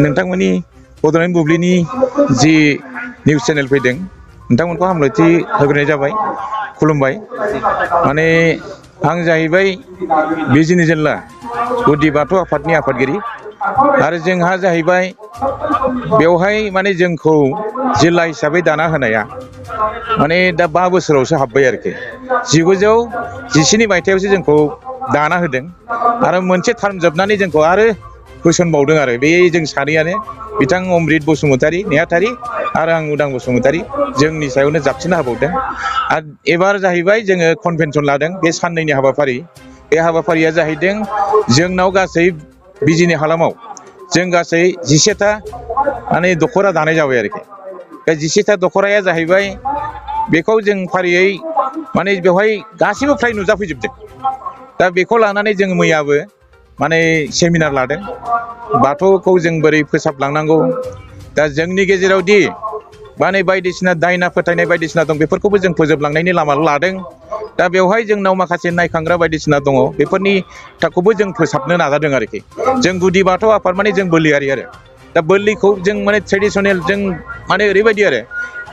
नोंथांमोननि बड'लेण्ड बुब्लिनि जि news channel फैदों नोंथांमोनखौ हामलायथि होग्रोनाय जाबाय खुलुमबाय माने आं जाहैबाय बिजिनि जिल्ला गुदि बाथौ आफादनि आफादगिरि आरो जोंहा जाहैबाय बेवहाय माने जोंखौ जिल्ला हिसाबै दाना होनाया माने दा 5 बोसोरावसो हाबबाय आरोखि 1917 मायथाइयावसो जोंखौ दाना होदों आरो मोनसे टार्म जोबनानै जोंखौ आरो बोसोनबावदों आरो बे जों सानैयानो बिथां अमृत बसुमतारी नेहाथारि आरो आं उदां बसुमतारी जोंनि सायावनो जाबसिनना होबावदों आरो एबार जाहैबाय जोङो कनभेनसन लादों बे साननैनि हाबाफारि बे हाबाफारिया जाहैदों जोंनाव गासै बिजिनि हालामाव जों गासै 11टा माने दख'रा दानाय जाबाय आरोखि बे 11टा दख'राया जाहैबाय बेखौ जों फारियै माने बेवहाय गासिबो फ्राय नुजाफैजोबदों दा बेखौ लानानै जों मैयाबो माने सेमिनार लादों बाथौखौ जों बोरै फोसाबलांनांगौ दा जोंनि गेजेरावदि माने बायदिसिना दायना फोथायनाय बायदिसिना दं बेफोरखौबो जों फोजोबलांनायनि लामा लादों दा बेवहाय जोंनाव माखासे नायखांग्रा बायदिसिना दङ बेफोरनि थाखौबो जों फोसाबनो नाजादों आरोखि जों गुदि बाथौ आफाद माने जों बोलियारि आरो दा बोलिखौ जों माने ट्रेडिसनेल जों माने ओरैबायदि आरो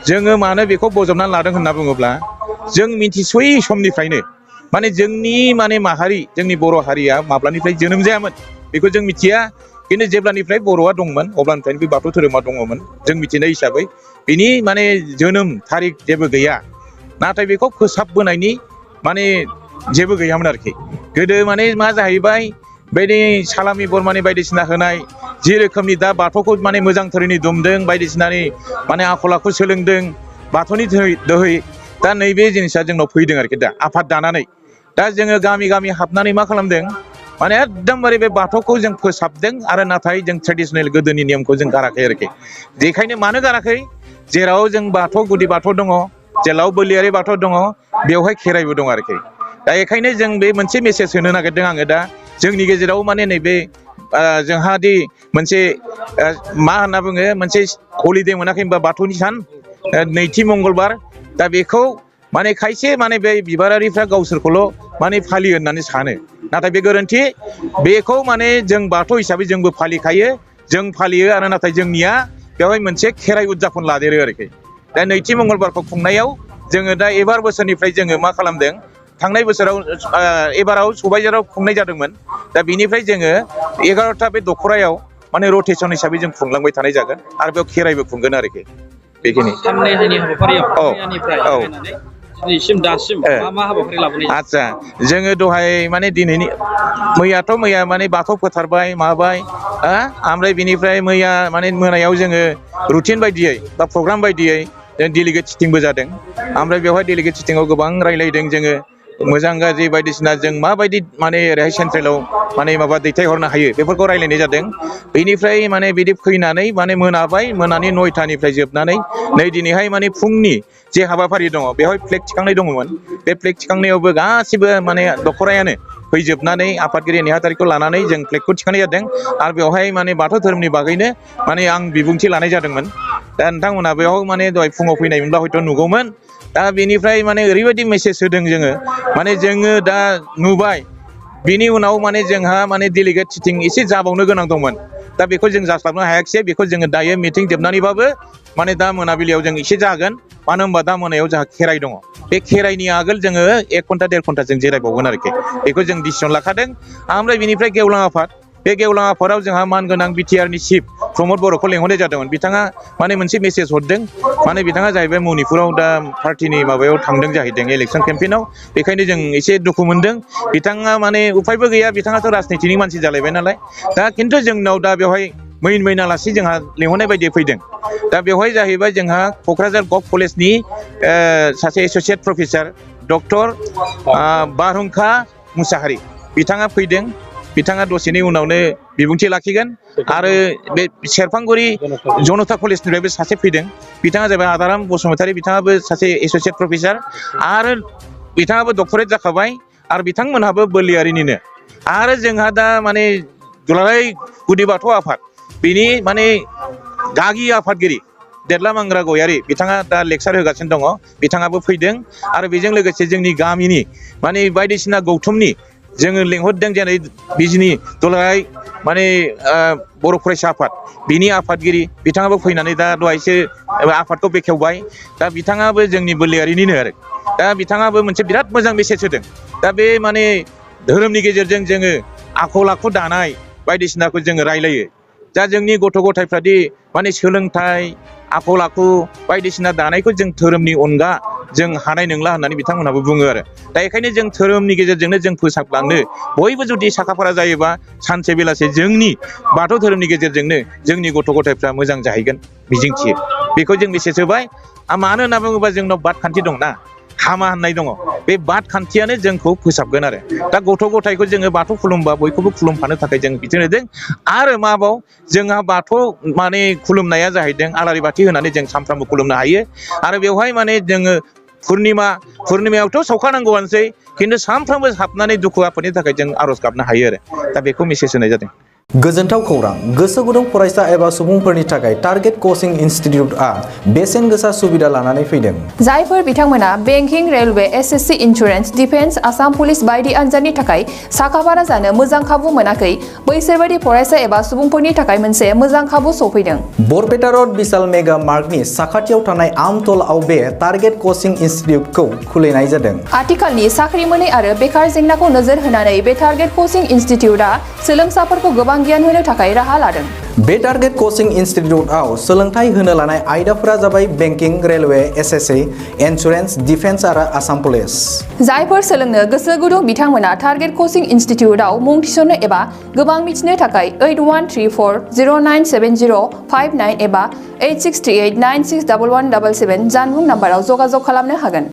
जोङो मानो बेखौ बजबनानै लादों होनना बुङोब्ला जों मिथिसयै समनिफ्रायनो माने जोंनि माने माहारि जोंनि बर' हारिया माब्लानिफ्राय जोनोम जायामोन बेखौ जों मिथिया खिन्थु जेब्लानिफ्राय बर'आ दंमोन अब्लानिफ्रायनो बे बाथौ धोरोमा दङमोन जों मिथिनाय हिसाबै बिनि माने जोनोम थारिख जेबो गैया नाथाय बेखौ फोसाबबोनायनि माने जेबो गैयामोन आरोखि गोदो माने मा जाहैबाय बेनि सालामि बरमानि बायदिसिना होनाय जि रोखोमनि दा बाथौखौ माने मोजां धोरोमनि दुमदों बायदिसिनानि माने आखल आखु सोलोंदों बाथौनि दोहै दा नैबे जिनिसा जोंनाव फैदों आरोखि दा आफाद दानानै दा जोङो गामि गामि हाबनानै मा खालामदों माने एकदमबारे बे बाथौखौ जों फोसाबदों आरो नाथाय जों ट्रेडिसनेल गोदोनि नेमखौ जों गाराखै आरोखि बेखायनो मानो गाराखै जेराव जों बाथौ गुदि बाथौ दङ जेराव बोलियारि बाथौ दङ बेवहाय खेराइबो दं आरोखि दा बेखायनो जों बे मोनसे मेसेज होनो नागिरदों आङो दा जोंनि गेजेराव माने नैबे जोंहादि मोनसे मा होनना बुङो मोनसे हलिडे मोनाखै होनबा बाथौनि सान नैथि मंगलबार दा बेखौ माने खायसे माने बे बिबारारिफ्रा गावसोरखौल' माने फालियो होननानै सानो नाथाय बे गोरोन्थि बेखौ माने जों बाथौ हिसाबै जोंबो फालिखायो जों फालियो आरो नाथाय जोंनिया बेवहाय मोनसे खेराइ उदजापन लादेरो आरोखि दा नैथि मंगलबारखौ खुंनायाव जोङो दा एबार बोसोरनिफ्राय जोङो मा खालामदों थांनाय बोसोराव एबाराव सबाइझाराव खुंनाय जादोंमोन दा बिनिफ्राय जोङो 11टा बे दख'रायाव माने रटेसन हिसाबै जों खुंलांबाय थानाय जागोन आरो बेयाव खेराइबो खुंगोन आरोखि बेखिनि साननैनि हाबाफारियाव दिनैसिम दासिम मा हाबाफारि लाबोनाय आदसा जोङो दहाय माने दिनैनि मैया माने बाथौ फोथारबाय माबाय ओमफ्राय बिनिफ्राय मैया माने मोनायाव जोङो रुटिन बायदियै बा प्रग्राम बायदियै जों डेलिगेट सिटिंबो जादों ओमफ्राय बेवहाय डेलिगेट सिटिंआव गोबां रायलायदों जोङो मोजां गाज्रि बायदिसिना जों माबायदि माने ओरैहाय सेन्ट्रेलाव माने माबा दैथायहरनो हायो बेफोरखौ रायलायनाय जादों बेनिफ्राय माने बिदि फैनानै माने मोनानि 9टानिफ्राय जोबनानै नै दिनैहाय माने फुंनि जे हाबाफारि दङ बेवहाय फ्लेग थिखांनाय दङमोन बे फ्लेग थिखांनायावबो गासिबो माने दख'रायानो फैजोबनानै आफादगिरि नेहाथारिखौ लानानै जों फ्लेगखौ थिखांनाय जादों आरो बेवहाय माने बाथौ धोरोमनि बागैनो माने आं बिबुंथि लानाय जादोंमोन दा नोंथांमोना बेयाव माने दहाय फुङाव फैनायमोनब्ला हयथ' नुगौमोन दा बेनिफ्राय माने ओरैबायदि मेसेज होदों जोङो माने जोङो दा नुबाय बिनि उनाव माने जोंहा माने डेलिगेट सिटिं एसे जाबावनो गोनां दंमोन दा बेखौ जों जास्लाबनो हायाखिसै बेखौ जोङो दायो मिटिं जोबनानैबाबो माने दा मोनाबिलियाव जों एसे जागोन मानो होनबा दा मोनायाव जोंहा खेराइ दङ बे खेराइनि आगोल जोङो 1 घन्टा 1.5 घन्टा जों जिरायबावगोन आरोखि बेखौ जों डिसिसन लाखादों ओमफ्राय बिनिफ्राय गेवलां आफाद बे गेवलां आफादाव जोंहा मानगोनां बिटिआरनि चिफ प्रमद बर'खौ लेंहरनाय जादोंमोन बिथाङा माने मोनसे मेसेज हरदों माने बिथाङा जाहैबाय मणिपुराव दा पार्टिनि माबायाव थांदों जाहैदों इलेक्सन केम्पेइनाव बेखायनो जों एसे दुखु मोनदों बिथाङा माने उफायबो गैया बिथाङाथ' राजनितिनि मानसि जालायबाय नालाय दा खिन्थु जोंनाव दा बेवहाय मैन आलासि जोंहा लेंहरनाय बायदि फैदों दा बेवहाय जाहैबाय जोंहा क'क्राझार गभ कलेजनि सासे एस'सियेट प्रफेसार डक्टर बारहुंखा मुसाहारि बिथाङा फैदों बिथाङा दसेनि उनावनो बिबुंथि लाखिगोन आरो बे सेरफांगुरि जनता कलेजनिफ्रायबो सासे फैदों बिथाङा जाबाय आदाराम बसुमतारी बिथाङाबो सासे एस'सियेट प्रफेसार आरो बिथाङाबो डक्टरेट जाखाबाय आरो बिथांमोनहाबो बोलियारिनिनो आरो जोंहा दा माने दुलाराय गुदि बाथौ आफाद बिनि माने गागि आफादगिरि देरला मांग्रा गयारि बिथाङा दा लेक्सार होगासिनो दङ बिथाङाबो फैदों आरो बेजों लोगोसे जोंनि गामिनि माने बायदिसिना गौथुमनि जोङो लेंहरदों जेरै बिजनि दुलाराय माने बर' फरायसा आफाद बिनि आफादगिरि बिथाङाबो फैनानै दा दहायसो आफादखौ बेखेवबाय दा बिथाङाबो जोंनि बोलियारिनिनो आरो दा बिथाङाबो मोनसे बिराद मोजां मेसेज होदों दा बे माने धोरोमनि गेजेरजों जोङो आखल आखु दानाय बायदिसिनाखौ जोङो रायलायो दा जोंनि गथ' गथायफ्रादि माने सोलोंथाइ आखल आखु बायदिसिना दानायखौ जों धोरोमनि अनगा जों हानाय नंला होननानै बिथांमोनहाबो बुङो आरो दा बेखायनो जों धोरोमनि गेजेरजोंनो जों फोसाबलांनो बयबो जुदि साखाफारा जायोबा सानसे बेलासे जोंनि बाथौ धोरोमनि गेजेरजोंनो जोंनि गथ' गथायफ्रा मोजां जाहैगोन मिजिंथियो बेखौ जों मेसेज होबाय मानो होनना बुङोबा जोंनाव बाद खान्थि दंना हामा होननाय दङ बे बाद खान्थियानो जोंखौ फोसाबगोन आरो दा गथ' गथायखौ जोङो बाथौ खुलुमबा बयखौबो खुलुमफानो थाखाय जों बिथोन होदों आरो माबाव जोंहा बाथौ माने खुलुमनाया जाहैदों आलारि बाथि होनानै जों सानफ्रामबो खुलुमनो हायो आरो बेवहाय माने जोङो पुर्निमायावथ' सावखानांगौआनोसै खिन्थु सानफ्रामबो हाबनानै दुखु आफोदनि थाखाय जों आर'ज गाबनो हायो आरो दा बेखौ मेसेज होनाय जादों। गोजोनथाव खौरां गोसो गुदुं फरायसा एबा सुबुंफोरनि थाखाय टारगेट कचिं इनस्टिट्यूटआ बेसेन गोसा सुबिदा लानानै फैदों। जायफोर बिथांमोना banking railway SSC insurance defence Assam police बायदि आनजादनि थाखाय साखाफारा जानो मोजां खाबु मोनाखै बैसोरबायदि फरायसा एबा सुबुंफोरनि थाखाय मोनसे मोजां खाबु सफैदों। बरपेटा रोड विशाल मेगा मार्टनि साखाथियाव थानाय आमतलाव बे टारगेट कचिं इनस्टिट्यूटखौ खुलिनाय जादों। आथिखालनि साख्रि मोनै आरो बेकार जेंनाखौ नोजोर होनानै बे टारगेट कचिं इनस्टिट्यूटआ सोलोंसाफोरखौ गोबां गियान होनो थाखाय राहा लादों। बे टारगेट कचिं इनस्टिट्यूटआव सोलोंथाइ होनो लानाय आयदाफोरा जाबाय banking railway SSC insurance defence आरो आसाम पुलिस। जायफोर सोलोंनो गोसो गुदुं बिथांमोना टारगेट कचिं इनस्टिट्यूटआव मुं थिसननो एबा गोबां मिथिनो थाखाय 8134097059 एबा 8638961177 जानबुं नाम्बाराव जगाजग खालामनो हागोन।